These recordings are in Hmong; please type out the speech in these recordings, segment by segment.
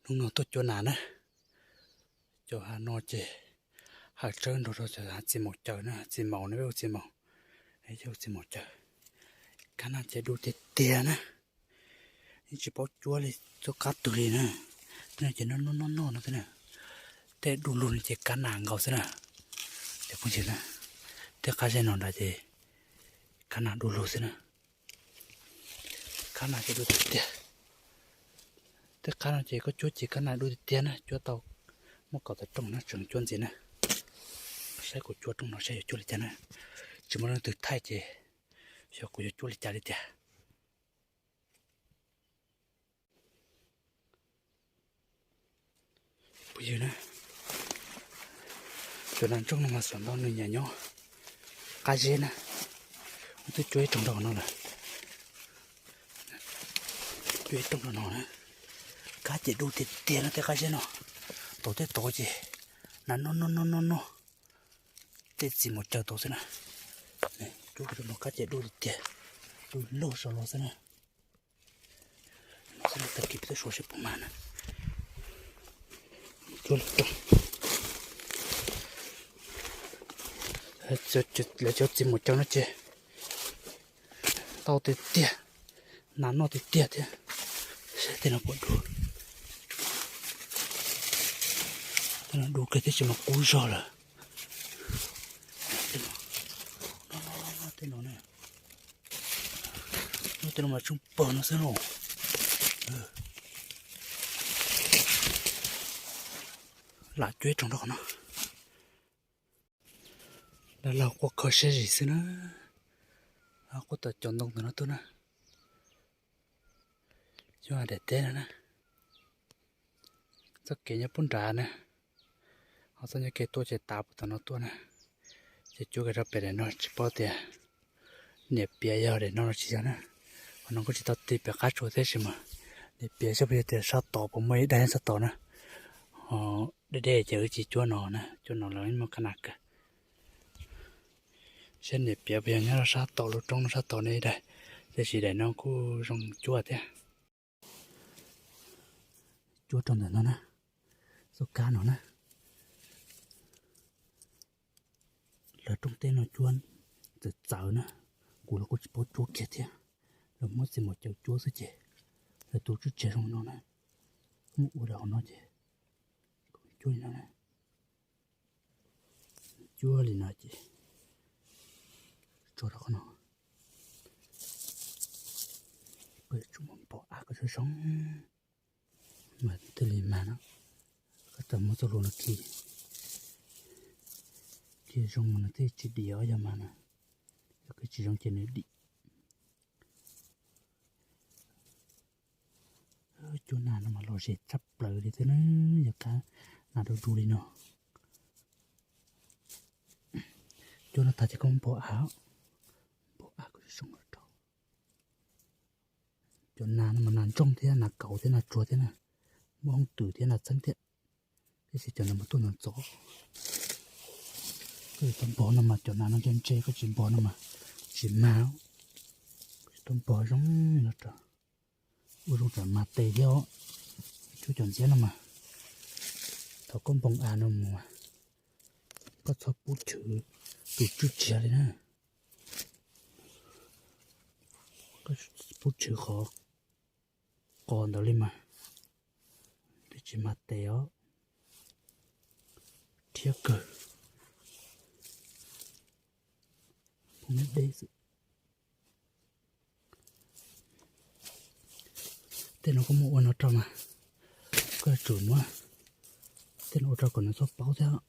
Hnub no tuaj cuab nas na. Cov hav no ces hav tsawb nrog rau cov hav txiv maum caws na, txiv maum na, peb hu txiv maum, yog hu txiv maum caws. Kab nas ces du tiag tiag na. Yeej tsis paub cuab li txoj kab twg li na. Tej no ces noj noj noj noj no xwb na. Tej du lug no ces kab nas nkaus xwb na. Cov phooj ywg na, tej qab zej no nrad ces kab nas du lug xwb na. Kab nas ces du tiag tiag. Tej qab no ces koj cuab ces kab nas du tiag tiag na, cuab tau muab kaus tawm rooj na, tseem cuab ntxiv na. Saib kuv cuab rooj no saib yuav cuab li cas na. Tsis muaj leej twg thaij ces xyov kuv yuav cuab li cas li tiag. Phooj ywg na, cov nas ntsooj no mas xyov ntau nws nyiam nyob qab zeb na. Wb twb cuab ib rooj rau no lawm. Cuab ib rooj rau no na. Kab ces du tiag tiag na, tej qab zeb no. Tau tej tod ces nas noj noj noj noj noj. Tej txiv maum caws tau xwb na. Cuab rau no kab ces du tiag tiag, du lug saum los xwb na. Tag kis peb twb suav seb puas mag na. Cuab lwm rooj. Lawv cov txiv maum caws no ces tau tiag tiag, nas noj tiag tiag thiab. Saib tej no puas du. Tej no du kawg thiab tsis mas kub zog lawm. Tej no, tej no na. Tej no mas tsheej pawg no xwb no. Lam cuab ib rooj rau qhov no. Dab laug quaj kho siab zim xwb na. Quaj tom cov ntoo ntawm no tuaj na. Cuab daim teb no na. Txoj kev nyob pub nrad na. Ho txoj nyob kev tuaj ces tav puag tom no tuaj na. Ces cuab kiag rau pem daim no tsis paub tias niam piav yog daim no los tsis yog na. Qhov no kuj tsis tau tig pem qab tsua thiab sis mas niam piav saib puas yog tias sab tod puas muaj ib daim sab tod na. Ho deb deb ces wb tsis cuab no na, cuab no los muaj kab nas kawg. Saib niam piav puas yog nyob rau sab tod lub roob no sab tod ne ib daim, tiam sis daim no kuj zoo cuab thiab. Cuab rau ntawm no na, txoj kab no na. Lawv rooj teb no cuab txawv txawv na, kuv los kuj tsis paub cuab kiag thiab. Lawv muab txiv maum caws cuab xwb ces lawv tus tswb tsev zoo no na, muab ua rau hauv no ces cuab li no na. Cuab li no ces tso rau qhov no. Koj yuav tsum npog av kom zoo zoo mas thiaj li mag no. Koj txawm muab txoj hlua no khi, khi zoo mas nws thiaj tsis dim os, yog mas na, yog khi tsis zoo ces nws dim. Cuab nas no mas lom zem tshaj plaws li thiab na, yog kab nas du du li no. Cuab no tag ces koj npog av, npog av kom zoo rau. Cov nas no mas nas ntsooj thiab nas kauv thiab nas tsuag thiab na, muaj hoob twm thiab nas txheeb thiab. Tiam sis cov no mas tuaj ntxov ntxov. Koj yuav tau npog no mas cov nas no ntse ntse, koj tsis npog no mas tsis mag. Koj yuav tau npog zoo no rau, ua zoo tsam mag tes thiab os. Cuab cov ntxiab no mas thaum koj npog av no mus, koj txhob pub chwv tus tswb tsev li na. Koj pub chwv qhov qos ntawd li mas twb tsis mag tes os. Rhiab kawg, pub deb xwb. Tej no koj muab ua no rau mas koj yuav tsum muab tej no ua rau kom nws txhob paub thiab.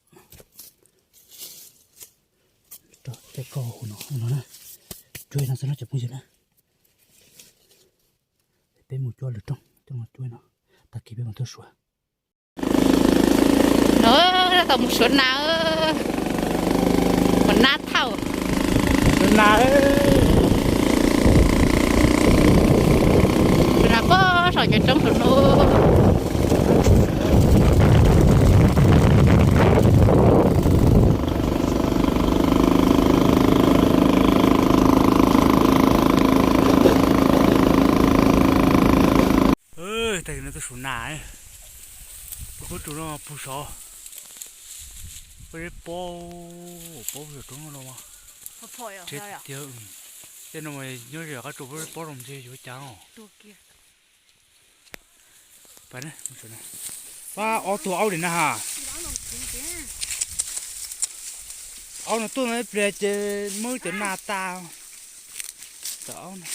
Rau tej koj hu no no na, cuab no xwb no cov phooj ywg na. Peb mus cuab lwm rooj, coj mus cuab no, tag kis peb mus tuaj suav. No, tau mus suav nas, mus nab thauj. Suav nas, suav nas puag saum cov roob saum no. Tag kis no tuaj suav nas, Qhov tsum no pug saud, pob zeb pob, pob zeb roob no no mas. Tiag, tej no mas nyob ze qab tsua pob zeb pob zoo ntshe yuav cas no. Pab ob tug aub li na ha. Aub no tuaj no ib pliag ces muab cov nas tas. Cov aub no.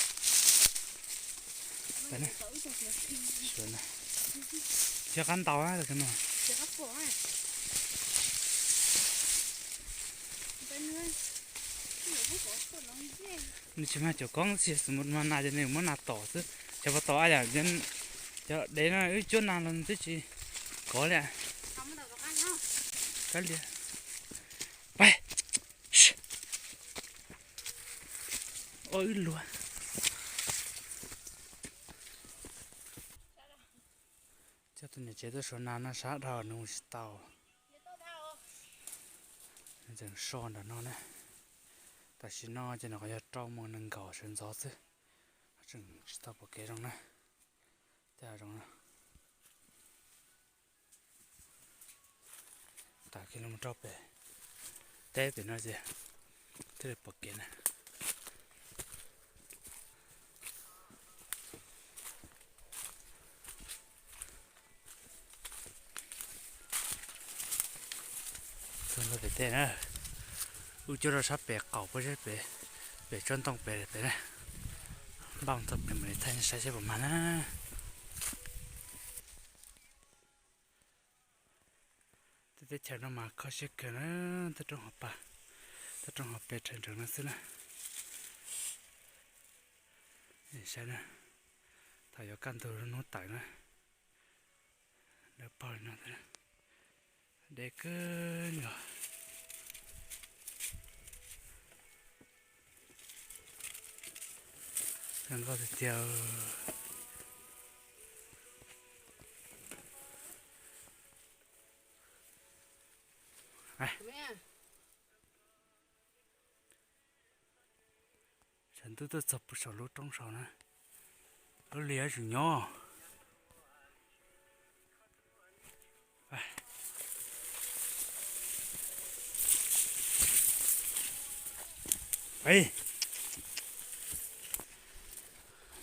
Thiab qab ntau na. Nws tsis mag cov koob, tsis xus mus mag nas ces nws muab nas tom xwb. Cov puas tom a yam cov dev no wb cuab nas los twb tsis kov li. Kab lias. Pab. Ua wb luag. Coj tus niam tsev tuaj suav nas no sab dhau nws mus tsis tau. Nws tseem so nram no na. Tam sim no ces nws qhov yog rau moos nees nkaum sawv ntxov xwb, tseem tsis tau pom kev zoo na. Coj zoo na. Tawm kiag los rau pem teb pem no ces thiaj li pom kev na. Tuaj pem tej na, wb cuab rau sab pem qaum pob zeb pem, pem tsob ntoo pem pem na. Npaj txog pem mam li thaij nej saib seb puas mag na. Tej teb chaws no mas kho siab kawg na, toj roob hauv pas, toj roob hauv pes rhawv nrees no xwb na. Saib na, thaum yuav kaj ntug hnub tawm na, dawb paug li no, deb kawg nkaus. Zoo nkauj tiag tiag. Tshav ntuj tuaj txog puag saum lub roob saud na, lub liaj tseem nyob.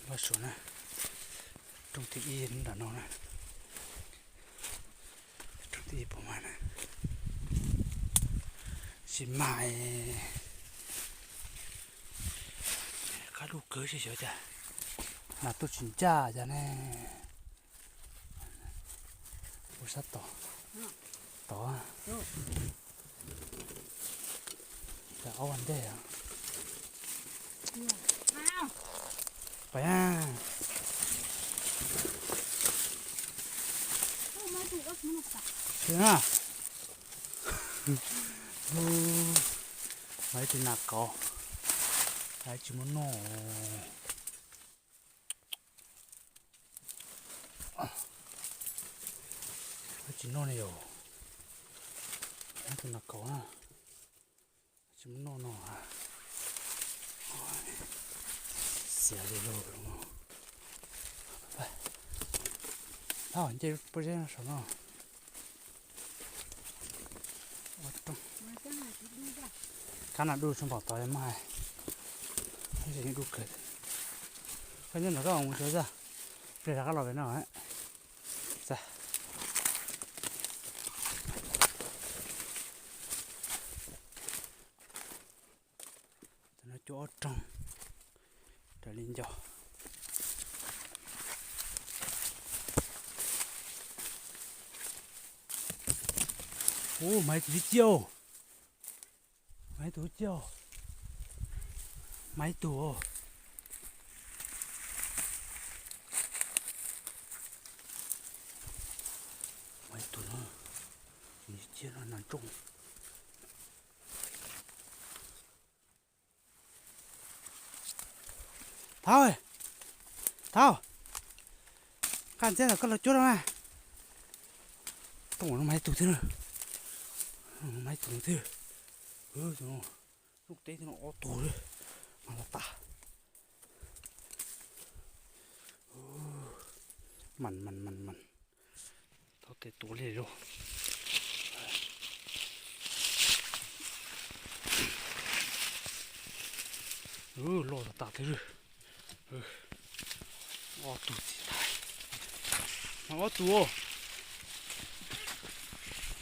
Npaj suav na, rooj thib ib nram no na. Rooj thib ib puas mag na? Tsis mag. Qab lug kawg tsis xyov cas, nas tuaj tsis ncaj cas ne. Ua sab tod, tod, aub ua ntej. Pab, mas ib tug nas kauv, tsis muaj noj. Tsis noj ne yom. Tus nas kauv na, tsis muaj noj no. Xiav li lawm. Thauj nce pob zeb saum no. Kab no dub tshaj npaum tod muab hais. Dub kawg. Koj nyob ntawm koj mus tsuav txog, pliag rov qab los pem no. Cov no cuaj ob rooj raws li nco. Ub, mas ib tug tib ciaj. Mas ib tug tib ciaj. Mas ib tug. Mas ib tug no, tus tib ciaj no nas nrooj. Thauj, Thauj, nqaj ntxiab ntawm koj los cuab rau na. Tooj no mas ib tug thiab na. Mas ib tug thiab. Lub teb thiab no ob tug li. Mas los tas. Mas mas mas mas. Thauj Tes tuav li lauj. Loj tas tas twb. Ob tug txiv thais. Ob tug.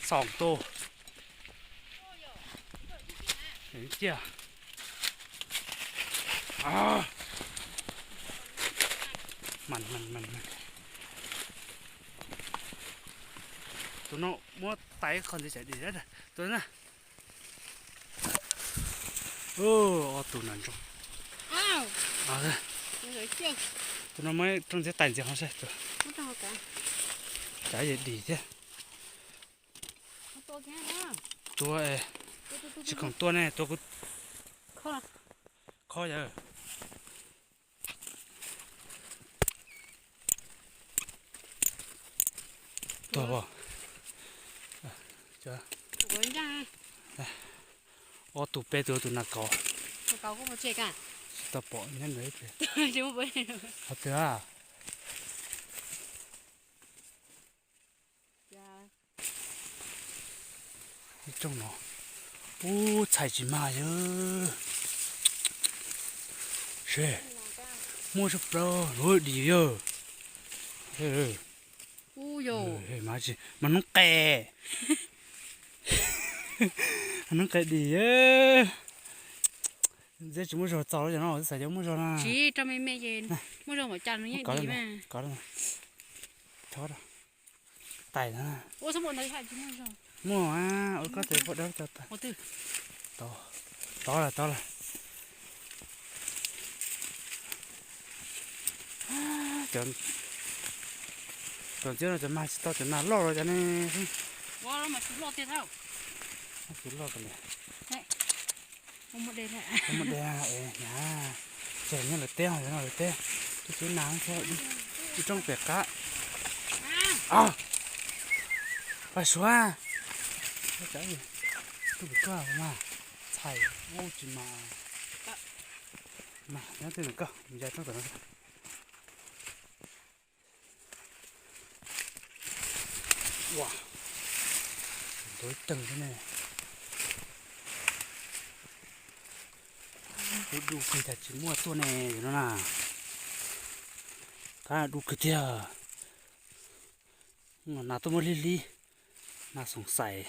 Xoom tus. Ciaj. Mas mas mas mas. Tus no muab tais qho ntxiv tsam dim. Tus na. Ob tug na ntsoog. Tus no muab rau ntxiv tais ntxiv qhov seb. Tsam yog dim thiab. Tua, tsis khoom tua ne, tua kuv. Khob yawg. Tuag. Ob tug peb tug, tus nas kauv. Tsis tau pom nyob ntawd ib pliag. Qhov twg a? Ib rooj no. Ub, txhais tsis mag yawg. Se, muaj tshaj plaws, dim yawg. Mas hnub qes, mas hnub qes dim. Ntxeb tsis muaj zog txaus li no, xav cov muaj zog na. Tsis rau me me ces muaj zog mam cas nws yeej dim mas. Tais na. Muaj, ua koj tes poj dab cov tais. Tod lawm, tod lawm. Cov ntxiab no cov mag tsis tau cov nag loj los cov ne. Tsis loj. Muaj de, nyob lawv teb, lawv teb, tub tub nag thiab, ib rooj pem qab. Pais suav, tus pem koj mas, txhais, ub tsis mas, mas nyob twg koj ya rooj tom no. Ua, tus ntoo ib teeg thiab ne. Kuv du kawg cas tsis muaj tuaj ne, no na. Qab du kawg tiag. Nas tuaj muab hlib hlib, nas xoom xais.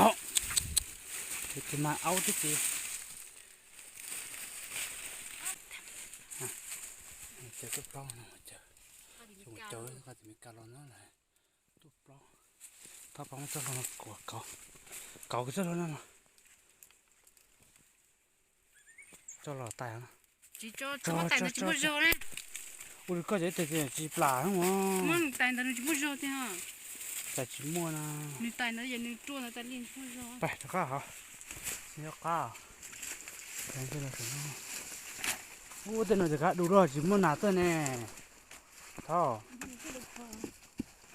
Aub, tus mas aub twb ces. Ces tuaj plaub no, ces mus caug qhov tsis me ka los no lawm. Tuaj plaub, thab plaub txoj hlua no, kauv, kauv txoj hlua no los. Tso los tais no. Tsis tso, tsis muaj tais ntawd tsis muaj zog ne. Ua li koj cov ib teg tsis plam no. Muab nws tais ntawd nws tsis muaj zog tiag. Tais tsis muaj na. Nws tais ntawd yog nws rua ntawd tais li tsis muaj zog. Pais rov qab hov. Nyob qab. Ua tej no ces kab du loj tsis muaj nas tuaj ne. Thov.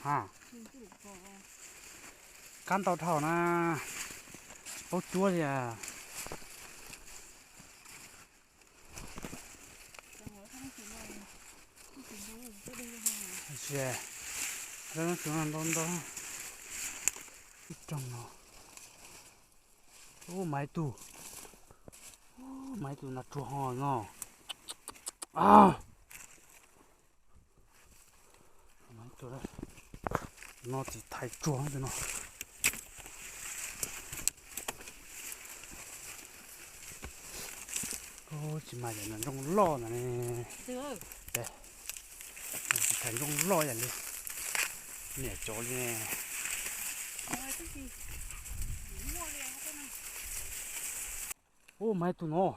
Ha. Kab ntau dhau na. Paub cuab li. Tsis, ntau ntau. Ib rooj no. Ub, mas ib tug, mas ib tug nas tsuag ho no. No txiv thais tsuag no. Tsis mas yam no ntsooj loj ntag ne. Txiv thais ntsooj loj yam li niam cov li ne. Ub, mas ib tug no.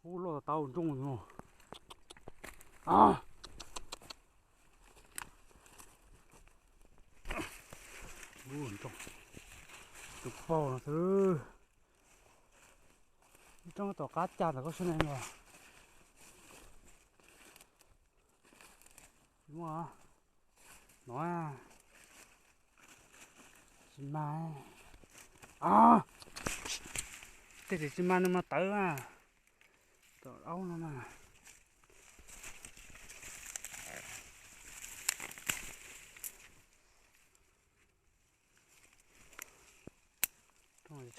Ub, loj tas tas ntsooj no. Ub, ntsooj, tus paug no xwb. Ib rooj tom qab cas ntawm koj sab ne no. Tsis muaj no. Tsis mas. Tej tsis mas nws mas tawv na. Tom aub no na.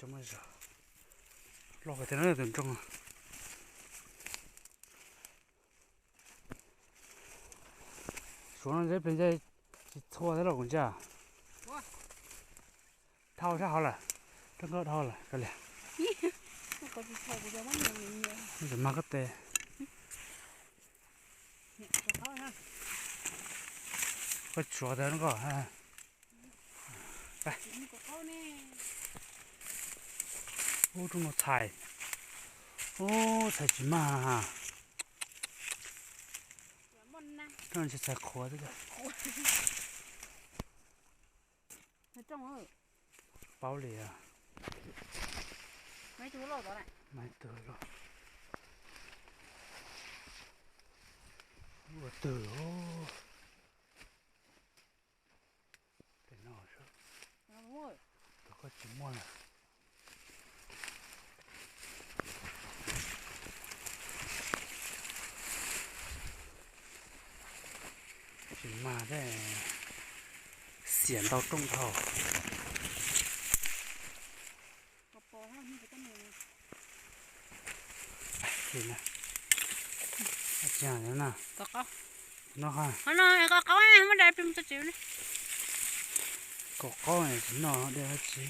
Loj tiag na tus nroog. Suav no ntshe pliag ntshe tsis txhua thiab los kuv ntsia. Dhau sab hauv lawm, roob nkauj dhau lawm koj liam. Tsis mag koj tes. Koj tsuav tes nkauj. Ub, rooj no txhais. Ub, txhais tsis mag. Rooj no txhais qhuav. Paub li. Mas tus loj. Ua twg os? Pem no, tus koj tsis muaj lawm. Tsis mag thiab, xiam ntau rooj dhau. No, kaum qaub, tsis noj dab tsi.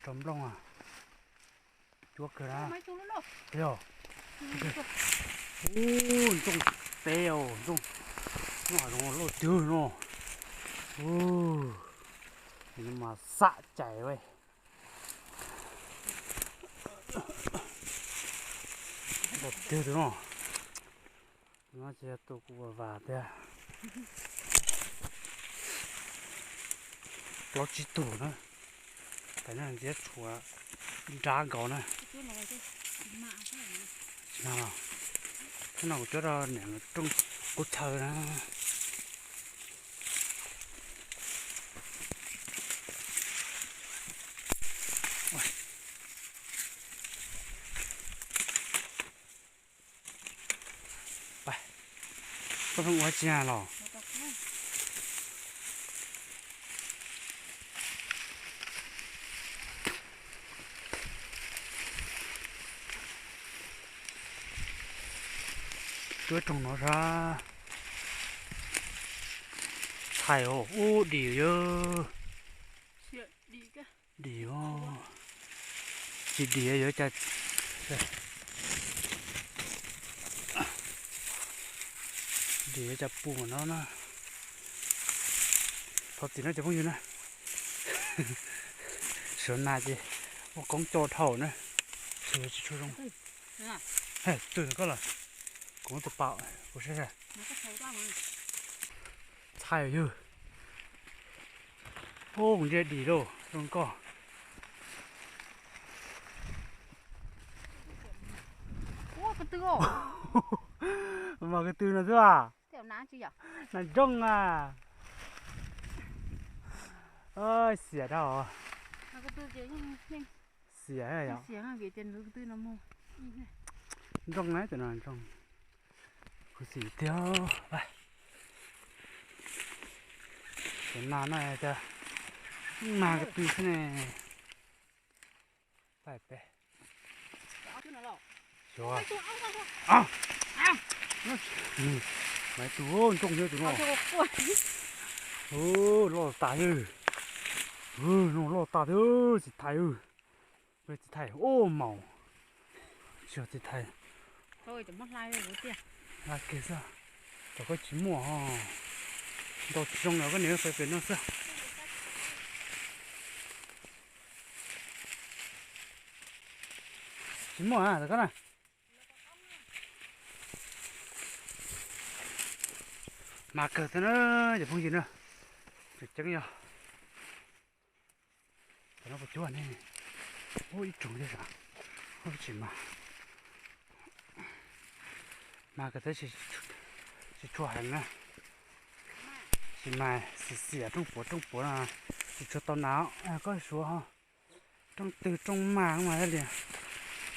Rau nplooj a, cuab kawg na. Yog. Ub, ntsooj teb os, ntsooj, ntsooj hav zoov loj tiag no. Ub, mas xam cais ua. Loj tiag tus no. No ces yog tus kuv vam tiag. Plaub tsib tug na. Tam no ntxiv tshuav nrab nkaus na. Tsis mag los, thaum no kuv cuab rau niam rooj qub chaw na. Koj pheej ua tsi los? Cuab rooj no sab. Txhais os, ub dim yog. Dim os. Tsis dim yuav cas, dim yuav cas pum no na. Thov txim no cov phooj ywg na. Suav nas ces ua koob co dhau na. Tsis tshua zoo. Twg koj lawm? Kuv tus paum kuv saib saib. Txhais yog. Ub, kuv ntsia dim lauj, zoo koj. Mas ko tw no xwb a. Nas nrooj a. Xiam dhau. Xiam yom. Nrooj na, tus no nrooj. Khuv xim tiag. Tus nas no cas mag ko tw xwb ne. Pais pem. Xyov. Maiv tus nrooj thiab tus no. Loj tas thiab. No loj tas thiab, txiv thais. Txiv thais, ub maum. Tsis yog txiv thais. Hla kiag xwb. Cov koj tsis muaj ho. Ntaus tsis zoo los koj niam pem pem no xwb. Tsis muaj a, koj na. Mas kawg thiab na, cov phooj ywg na. Tseem ceeb yog. Cov no puas cuag ne? Ub, ib tsoom thiab sav. Ub, tsis mas. Mas kawg thiab, tsis tshua heev na. Tsis mas, xiam xiam rooj puav rooj puav no, tsis tshua tau nas. Koj suav ho. Rooj twg rooj mas mas thiaj li.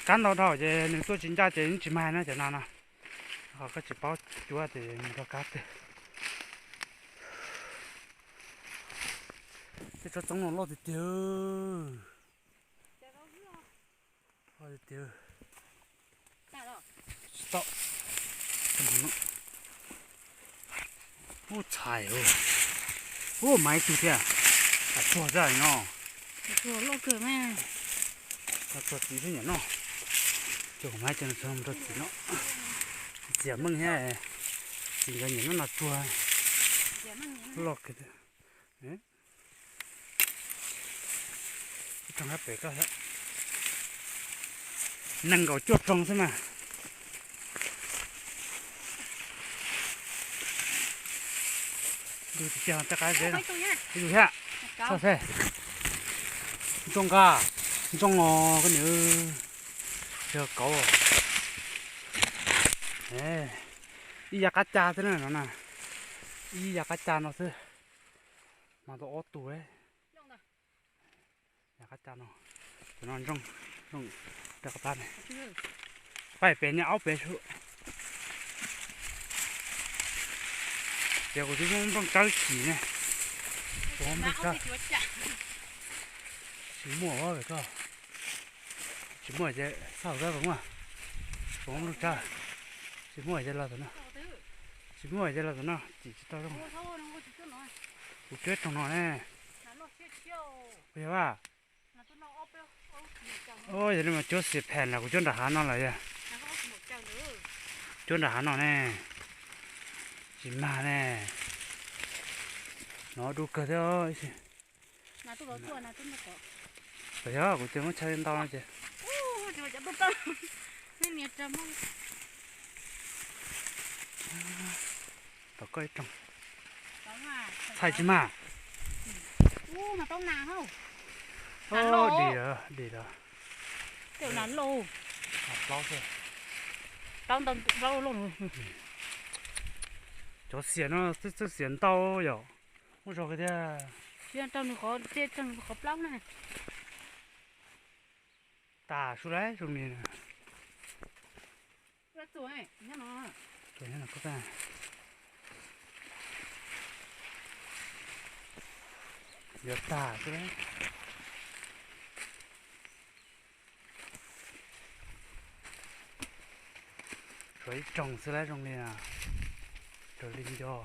kab ntau dhau ces nws tuaj tsis ncaj ces yeej tsis mag na cov no no. Ho koj tsis paub cuab ces mus rau kab twg. Tej tsob txoob no loj tiag tiag. Loj tiag tiag. Tsis tau. Ub txhais, ub mas ib tug thiab. Tsuag zaj no. Tsuag txiv xwb niam no. Ces kuv mas coj mus rau txiv no. Txiv meej thiab. Txiv nkawd niam no no tsuag. Loj kawg. Nees nkaum cuaj rooj xwb mas. Ntug tiag tiag tej qab zeb no. Ib tug thiab. Txhob xej. Ntsooj nqa, ntsooj os koj niam. Yog kauv. Ib yav qab ca xwb na no na. Ib yav qab ca no xwb. Mas tau ob tug. Yav qab ca no, cov no ntsooj, ntsooj rau qab plab ne. Paj pem niag aub pem su. Ces kuv twb muab nplooj tsawb xim ne. Kuv muab nplooj tsawb. Tsis muaj os koj. Tsis muaj ces xauj koj puas muaj. Kuv muab nplooj tsawb. Tsis muaj ces los tom no. Tsis muaj ces los tom no cim tsis tau zoo. Kuv cuab rooj no ne. Yog li mas cuab xiam phem los kuv cuab nram hav no lawm yog. Cuab nram hav no ne. Tsis mag ne. No du kawg thiab. Yog kuv ces muab chaw ntau no ces. Tom koj ib rooj. Txhais tsis mag. Dim lawm, dim lawm. Plaub xwb. Cov xiam no txawj xiam ntau yom. Muaj zog kawg thiab. Rau nws qhov, rau nws qhov plaub na. Tas su lawm zoo li. Yuav tas xwb lawm. Tshuav ib rooj xwb lawm zoo li. Raws li nco.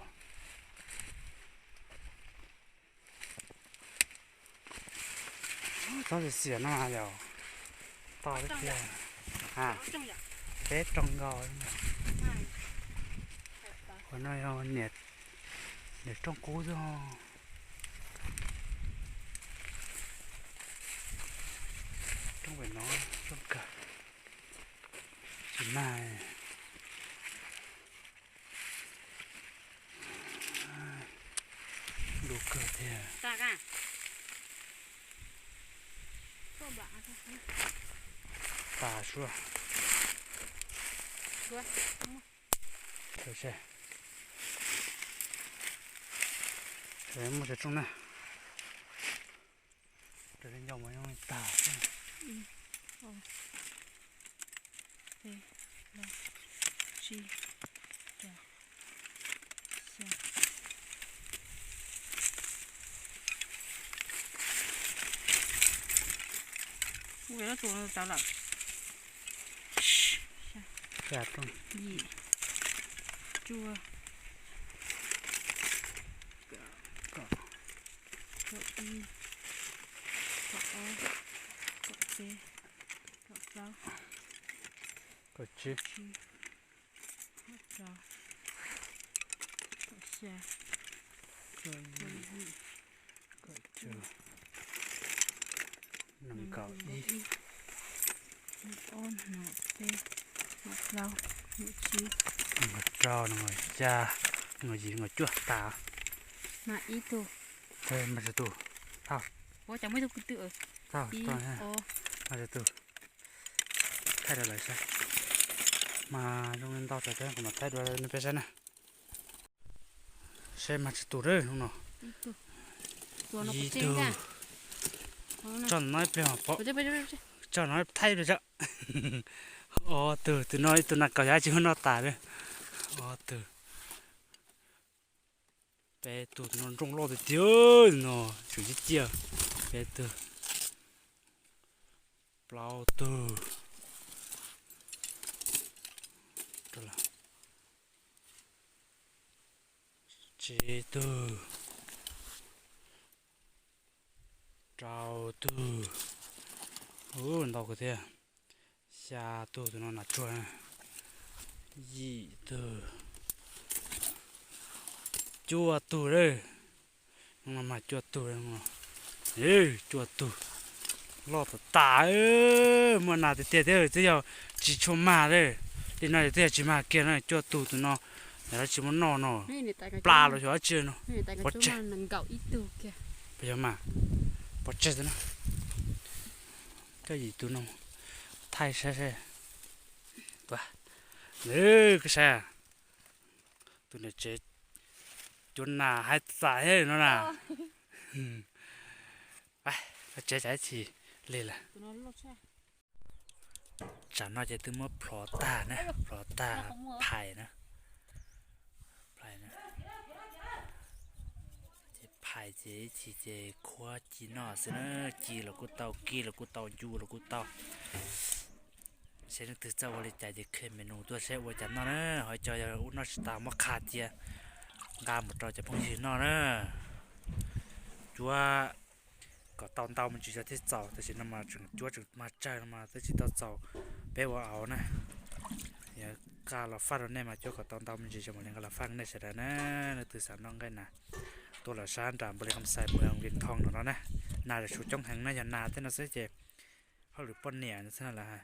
Txhob xiam xiam no yom. Tau li tiag. Peb rooj nkaus. Qhov no yog niam rooj qub xwb. Rooj pem no, rooj kawg. Tsis mag. Du kawg tiag. Tas suav. Muaj tsawg rooj na. Raws li nco mas yeej tag xwb. Ua no tus tau lawm. Xya, yim, cuaj, kaum ib, kaum ob, kaum peb, kaum plaub, kaum tsib, kaum rau, kaum xya, kaum yim, kaum cuaj, nees nkaum ib, nees nkaum ob, nees nkaum peb, nees nkaum plaub, nees nkaum tsib, nees nkaum rau, nees nkaum xya, nees nkaum yim, nees nkaum cuaj tas. Mas ib tug. Mas tsawg tus? Thauj. Ua cas muaj ib tug kwv tw. Thauj, mas tsawg tus? Thaij rau lawv saib. Mas zoo li ntau tas thiab kuv mam thaij dua rau peb saib na. Saib mas tsawg tus lawm hnub no. Ib tug. Tso ntawm no ib pliag, tso no thaij ib pliag tso. Ob tug, tus no ib tug nas kaus yog tsis muaj noj tas li. Ob tug. Peb tug, tus no nrooj loj tiag tiag no, tseem ciaj ciaj. Peb tug. Plaub tug. Tsib tug. Rau tug. Ub, ntau kawg thiab. Xya tug, tus no nas tsuag. Yim tug. Cuaj tug lawm. Hnub no mas cuaj tug. Cuaj tug. Loj tas tas. Muaj nas tiag tiag thiab, twb yog tsis tshua mag li. Li no twb yog tsis mag kiag na, cuaj tug tus no. Yog dab tsi muaj noj no. Plas los xyov dab tsi no. Pov tseg. Puas yog mas? Pov tseg tus no. Koj yim tus no thaij saib seb. Koj saib, tus niam tsev cuab nas haib txav thiab no na. Koj tsev tsam ib chim lig lawm. Tsam no ces twb muab plhov tag na, plhov tag phais na. Phais na. Ces phais ces ib chim ces khuab ci noj xwb na, ci los kuj tau, kib los kuj tau, ncu los kuj tau. Seb leej twg txawj ua li cas ces qhia menu tuaj seb ua cas noj na, ho cov yog ua noj tsis tas muab qha cia nqa mus rau cov phooj ywg noj na. Cuab kom tau ntau me ntsis yog thiaj txaus, tam sim no mas tseem cuab tseem mag tsawg no mas twb tsis tau txaus peb ua auv na. Yog nqa los faj rau nej mas cuab kom tau ntau me ntsis yog mam li nqa los faj nej sawv daws na. Leej twg xav noj nqaij nas tuaj lawm sab nram Npaus Lis Kham Xais, Npaus Lis Vias Thoo no na. Nas yuav tsum coob heev na, yog nas tej no xwb ces hauj lwm poj niam no xwb no lawm.